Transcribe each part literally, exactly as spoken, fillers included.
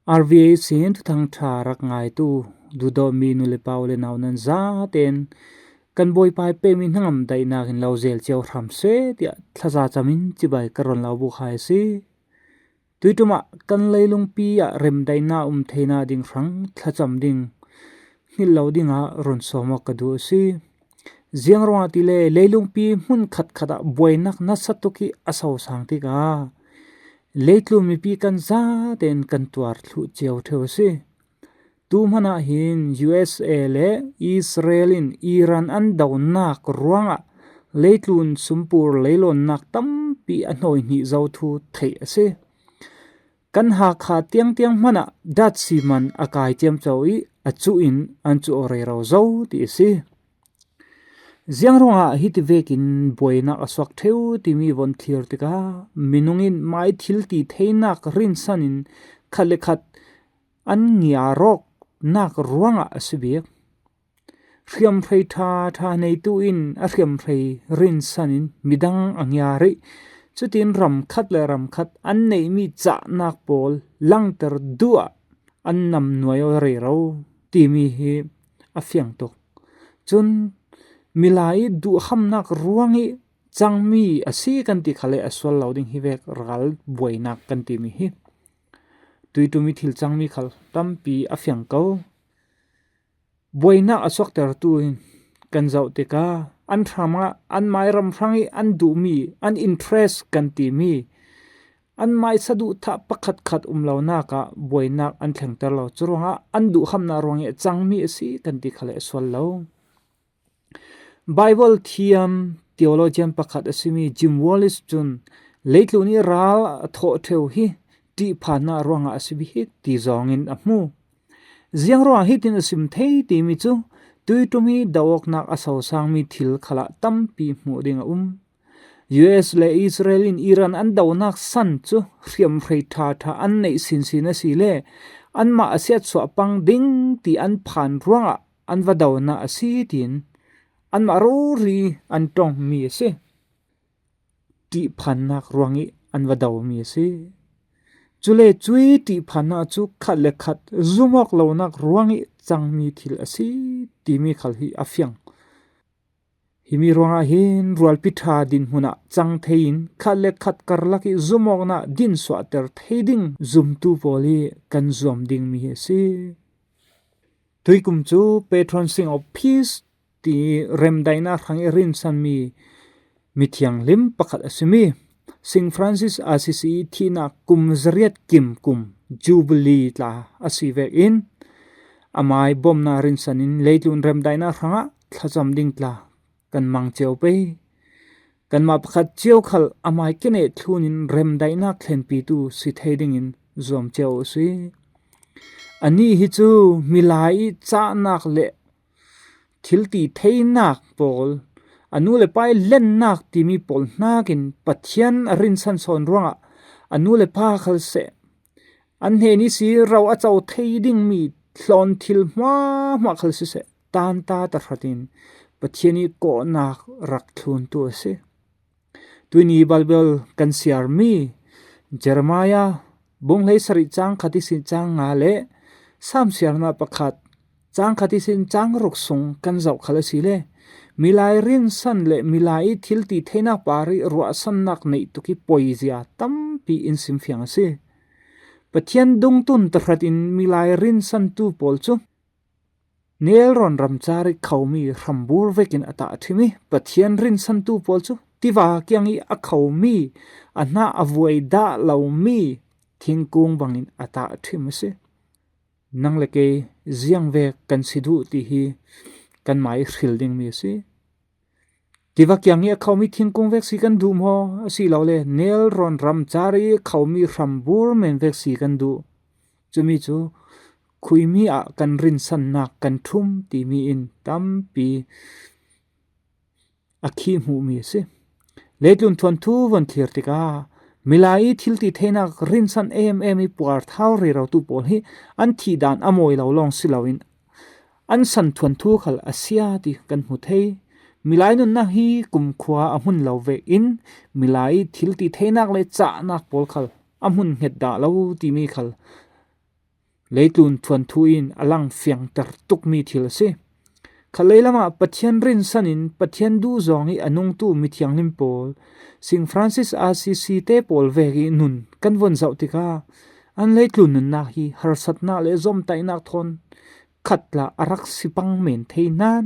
RVA sin thuthang ṭha rak ngaitu duhdawtmi nu le pa u le nau nan zaten kan Bawipa i pemi hnangam daihnak in lo zel cio hram seh tiah thlaza camin cibai ka ron lo buk hai a si. Tuiṭum ah kan leilungpi ah remdaihna um theina ding hrang thlacam ding hngilh lo dingah run sawm awk ka duh a si. Ziang ruangah tile leilungpi hmun khatkhat ah buainak nasa tuk ih a sosang tikah leitlun mipi kan zaten kan tuar thluh cio ṭheu a si. Tu hmanah hin USA le Israel in Iran an donak ruangah leitlun sumpur leilawnnak tampi a hnawi hnih zo thu theih a si. Kan Hakha tiangtiang hmanah datsi man a kai ciamco ih a cuh in an cuh aw rero zo ti a si. Ziang ruangah hiti vekin buainak a suak ṭheu timi von thlir tikah minung in mai thil ti theinak rinsan in khat le khat an ngiar awknak ruangah a si bik. Hriamhrei ṭha ṭha neitu in a hriamhrei rinsan in midang a ngiar ih cutin ram khat le ram khat an neihmi cahnak pawl langter duh ah an nam nuai aw rero timi hi a fiang tuk. Cun milai ih duhhamnak ruangih cangmi a si kan ti khal le a sual lo ding hi vek ral buainak kan timi hi tuiṭum ih thil cangmi khal tampi a fiang ko. Buainak a suaktertu in kan zoh tikah an hram ah an mai ram hrang ih an duhmi an interest kan timi an mai saduhthah pakhatkhat um lonak ah buainak an thlengter lo. Curuangah an duhhamnak ruangih a cangmi a si kan ti khal le a sual lo. Bible thiam theologian pakhat a simi Jim Wallis cun leitlun ih ral a thawh ṭheu hi ṭihphannak ruangah a si bik ti zawngin a hmu. Ziang ruangah hitin a sim thei timi cu tuiṭum ih do awknak a sosangmi thil khalah tampi hmuh ding a um. US le Israel in Iran an donak san cu hriamhrei ṭha ṭha an neih sinsin asile anmah a siatsuah pang ding ti an phan ruangah an va donak a si tiin anmah rori an ṭongmi a si. Ṭihphannak ruangih an va domi a si. Cule cuih ṭihphannak cu khat le khat zum awk lonak ruangih cangmi thil a si timi khal hi a fiang. Himi ruangah hin rualpi ṭha dinhmun ah cang thei in khat le khat karlak ih zum awknak dinsuahter thei ding zumtu pawl ih kan zuam dingmi hi a si. Tuikum cu Patron Saint of Peace ti remdaihnak hrang ih rinsanmi mithianghlim pakhat a simi Saint Francis Assisi ih thihnak kum zariat kim kum Jubilee tla a si vekin amai bawmhnak rinsan in leitlun remdaihnak hrangah thlacam ding tla kan mang cio pei. Kanmah pakhat cio khal amai keneh thlun in remdaihnak thlenpitu si thei dingin zuam cio uh si. Anih hi cu milai ih cahnak le thilti theinak pawl, a nu le pa ih lennak timi pawl hnakin Pathian a rinsan sawn ruangah a nu le pa khal seh, an hnen ihsi ro a co thei dingmi hlawn thil hmuahhmuah khal siseh, tanta tahratin Pathian ih kawhnak rak thluntu a si. Tuihni Baibal kan siarmi Jeremiah bung hleisarih cang khat ihsin cang nga le Sam siarnak pakhat cang khat ihsin cang ruk sung kan zoh khal asile milai rinsan le milai ih thilti theinak par ih ruahsannak neih tuk ih poizia tampi in simfiang a si. Pathian dungtun tahratin milai rinsantu pawl cu nelrawn ramcar ih khomi hrambur vekin a tahṭhim ih Pathian rinsantu pawl cu tiva kiang ih a khomi a hnah a vuai dah lomi thingkung bangin a tahṭhim a si. Nang le kei ziangvek kan si duh ti hi kanmah ih hril dingmi a si. Tiva kiang ih a khomi thingkung vek si kan duh maw? Asilole nelrawn ramcar ih a khomi hrambur men vek si kan duh. Cumi cu khuimi ah kan rinsannak kan ṭhum timi in tampi a khih hmuhmi a si. Leitlun thuanthu von thlir tikah milai ih thilti theinak rinsan em em ih puarthau rerotu pawl hi an thihdan a mawi lo lawng si loin an san thuanthu khal a sia ti kan hmu thei. Milai nunnak hi kumkhua a hmun lo vekin milai ih thilti theinak le cahnak pawl khal a hmun hnget dah lo timi khal Leitlun thuanthu in a lang fiangter tukmi thil a si. Khatlei lamah Pathian rinsan in Pathian duhzawng ih a nungtu mithianghlim pawl, Saint Francis Assisi te pawl vek ih nun kan von zoh tikah an leitlun nunnak hi harsatnak le zomtaihnak thawn khatlah a rak si pang men thei nain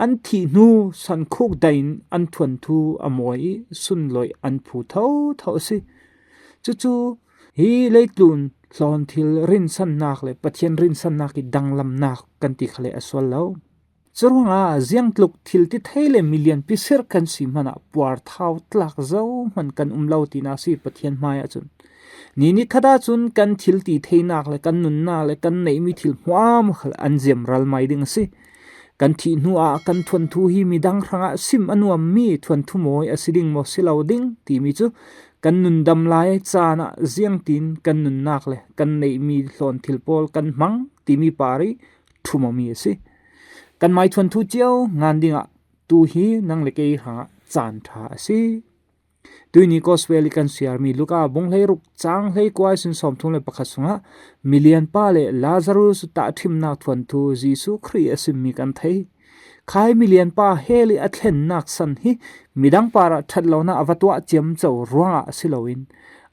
an thih hnu sankhuk daih in an thuanthu a mawi ih sunloih an phu thotho a si. Cucu hi leitlun hlawnthil rinsannak le Pathian rinsannak ih danglamnak kan ti kha le a sual lo. Curuangah ziangtluk thil ti thei le milian pisir kan si hmanah puarthau tlak zo hman kan um lo tinak si Pathian hmaiah cun. Ni nikhat ahcun kan thil ti theinak le kan nunnak le kan neihmi thil hmuahhmuah khal an ziamral mai ding a si. Kan thih hnuah kan thuanthu hi midang hrangah sim a nuammi thuanthu mawi a si ding maw si lo ding timi cu kan nundam lai caan ah ziangtin kan nunnak le kan neihmi hlawnthil pawl kan hmang timi par ih ṭhum awmi a si. Kan mai thuanthu cio ngan dingah tu hi nang le kei hrangah caan ṭha a si. Tuihni Gospel ih kan siarmi Luka bung hleiruk cang hleikua ihsin sawmthum le pakhat sungah milian pa le Lazarus tahṭhimnak thuanthu Jesuh Khrih a simmi kan thei. Khai milian pa hell ih a thlennak san hi midang parah ṭhat lonak a va tuah ciamco ruangah a si loin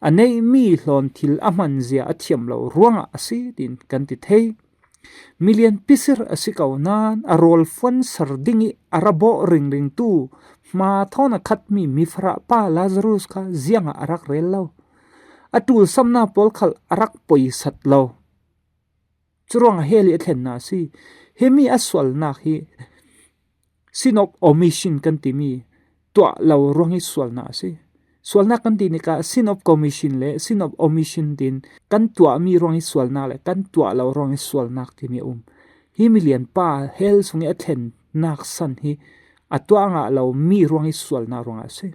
a neihmi hlawnthil a hmanzia a thiam lo ruangah a si tiin kan ti thei. Milian pisir a si ko nain a rawl fuanser dingih a ra bawh ringringtu hma thawn a khatmi mifarah pa Lazarus kha ziangah a rak rel lo. A ṭulsamnak pawl khal a rak poisat lo. Curuangah hell ih a thlennak a si. Himi a sualnak hi sin of omission kan timi tuah lo ruangih sualnak a si. Sualnak kan ti nikah sin of commission le sin of omission tin kan tuahmi ruangih sualnak le kan tuah lo ruangih sualnak timi a um. Hi milian pa hell sungih a thlennak san hi a tuah ngah lo mi ruangih sualnak ruangah a si.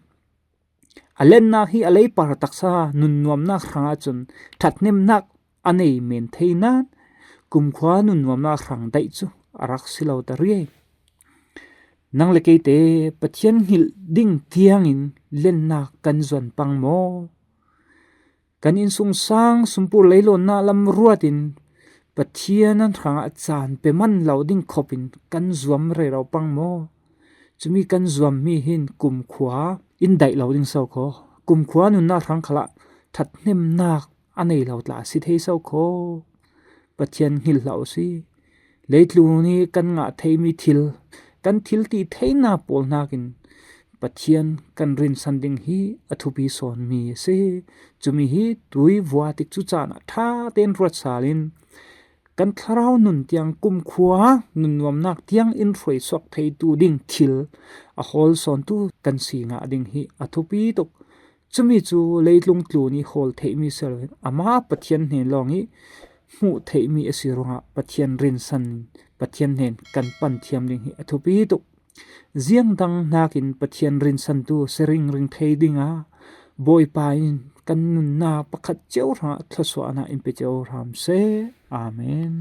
A lennak hi a leipar taksa nunnuamnak hrangah cun ṭhathnemnak a nei men thei nain kumkhua nunnuamnak hrang daih cu a rak si lo ta riai. Nang le keite Pathian hngilh ding tiangin lennak kan zuan pang maw? Kan innsungsang sumpur leilawnnak lam ruatin Pathian an hrangah caan pe man lo ding khopin kan zuam rero pang maw? Cumi kan zuammi hin kumkhua in daih lo ding so kho. Kumkhua nunnak hrang khalah ṭhathnemnak a nei lo tla a si thei so kho. Pathian hngilh hlah u si. Leitlun ih kan ngah theimi thil, kan thil ti theihnak pawl hnakin Pathian kan rinsan ding hi a thupi sawnmi a si. Cumi hi tui vua tikcu caan ah ṭha tein ruat salin kan thlarau nun tiang kumkhua nunnuamnak tiang in hruaisuak theitu ding thil a hawl sawntu kan si ngah ding hi a thupi tuk. Cumi cu leitlung tlun ih hawl theihmi si loin amah Pathian hnen lawng ih hmuh theihmi a si ruangah Pathian rinsan in Pathian hnen kan pan thiam ding hi a thupi tuk. Ziangdang hnakin Pathian rinsantu si ringring thei dingah Bawipa in kan nunnak pakhat cio hrangah thluasuahnak in pe cio hram seh. Amen.